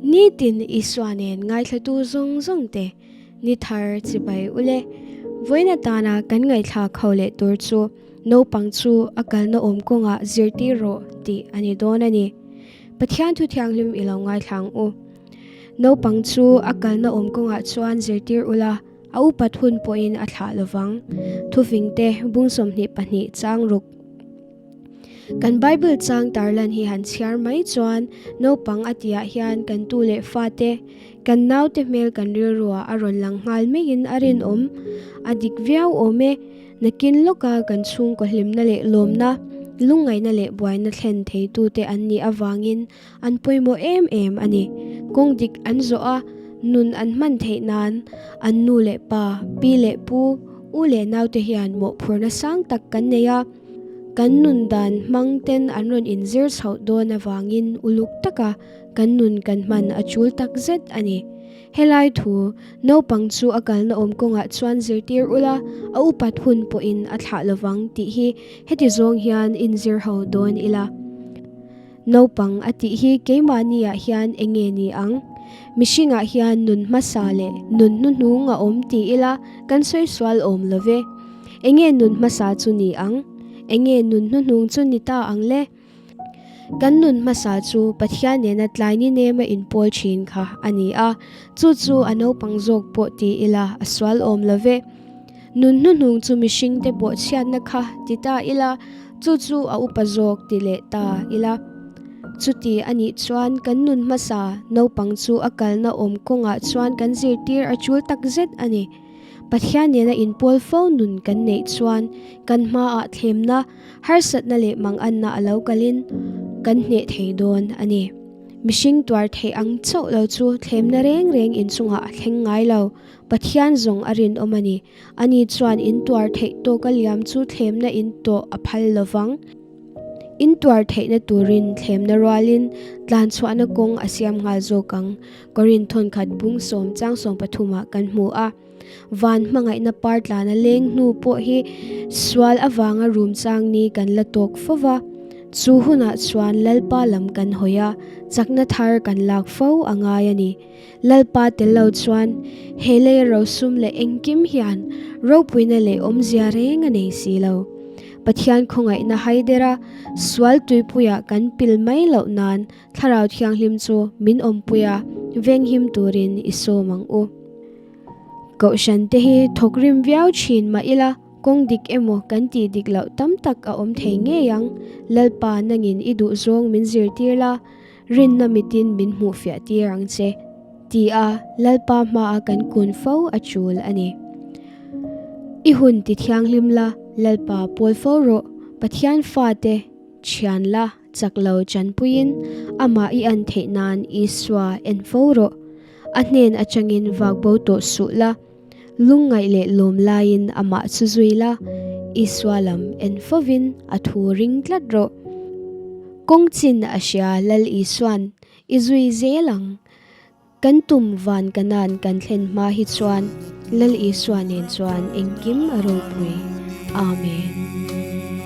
Nitin Isua nen ngaithlatu zawng zawng te ni thar chibai ule. Vawiin atana kan ngaihthlak ho leh tur chu naupang chu a kalna awm kawngah zirtir rawh tih a ni dawn a ni. Pathian thu thianghlim i lo ngaithla ang u. Naupang chu a kalna awm kawngah chuan zirtir ula, a upat hun pawhin a thlah lovang. Thufingte bung 22 chang ruk. Kan Bible chang tarlan hi han chhiar mai chuan naupang a tihah hian kan tu leh fate, kan naute hmel kan rilruah a rawn lang nghal maiin a rinawm. A dik viau awm e, nakin lawka kan chhungkaw hlimna leh lawmna, lungngaihna leh buaina thlen theitute an nih avangin an pawimawh em em a ni. Kawng dik an zawh a, nun an hman theih nan an nu leh pa, pi leh pu, u leh naute hian mawhphurhna sang tak kan nei a. Kan nun dan hmang ten an rawn inzir chhoh dawn avangin uluk taka kan nun kan hman a tul tak zet a ni. Helai thu, naupang chu a kalna awm kawngah chuan zirtir ula, a upat hun pawhin a thlah lovang tih hi heti zawng hian inzir ho dawn ila. Naupang a tih hi keimahniah hian eng nge ni ang? Mihringah hian nun hmasa leh nun hnuhnung a awm ti ila kan sawi sual awm lo ve. Enge nun hmasa chu ni ang? Enge nun hnuhnung chu ni ta ang le? Kan nun hmasa chu Pathian nena tlai ni nema inpawl thin kha a ni a, chu chu a naupang zawk pawh ti ila a sual awm lo ve. Nun hnuhnung chu mihringte pawh chhiatna kha ti ta ila, chu chu a upa zawk ti leh ta ila. Chuti a nih chuan kan nun hmasa naupang chu a kalna awm kawngah chuan kan zirtir a tul takzet a ni. Pathian nena inpawl fo nun kan neih chuan kan hmaah thlemna, harsatna leh manganna a lo kalin kan hneh thei dawn a ni. Mihring tuar theih ang chauh lo chu thlemna reng reng inchungah a thleng ngai lo. Pathian zawng a rinawm a ni. Ani chuan intuar theih tawka liam chu thlemna in tawh a phal lo vang. In tuar theihna turin thlemna rualin tlanchhuahna kawng a siam nghal zawk ang. Korin thawnkhat bung sawm chang sawm pathumah kan hmu a. Van hmangaihna par tlana leng hnu pawh hi sual avanga rum chang ni kan la tawk fo va. Chu hunah chuan Lalpa lam kan hawi a, chakna thar kan lak fo a ngai a ni. Lalpa tel lo chuan he lei rosum leh engkim hian ropuina leh awmzia reng a nei si lo. Pathian khawngaihna haidera sual tuipuiah kan pil mai loh nan Thlarau Thianghlim chu min awmpui a, venghim turin i sawm ang u. Kohhran te hi thawk rim viau thin mah ila, kawng dik emaw kan tih dik loh tam tak a awm thei ngei ang. Lalpa nangin i duhzawng min zirtir la, rinna mitin min hmuhfiah tir ang che, ti a Lalpa hmaa kan kun fo a tul a ni. I hun ti thianghlim la, Lalpa pawl fo rawh, Pathian fate thian la. Chak lo chanpuiin amah i an theih nan Isua en fo rawh. A hnen atangin vak bo tawh suh la, lungngaih leh lawm laiin amah chu zui la, Isua lam en fovin a thu ring tlat rawh. Kawng chin a hria Lal Isua'n i zui zel ang. Kan tum van kanan kan thlen hma hi chuan Lal Isua nen chuan engkim a ropui. Amen.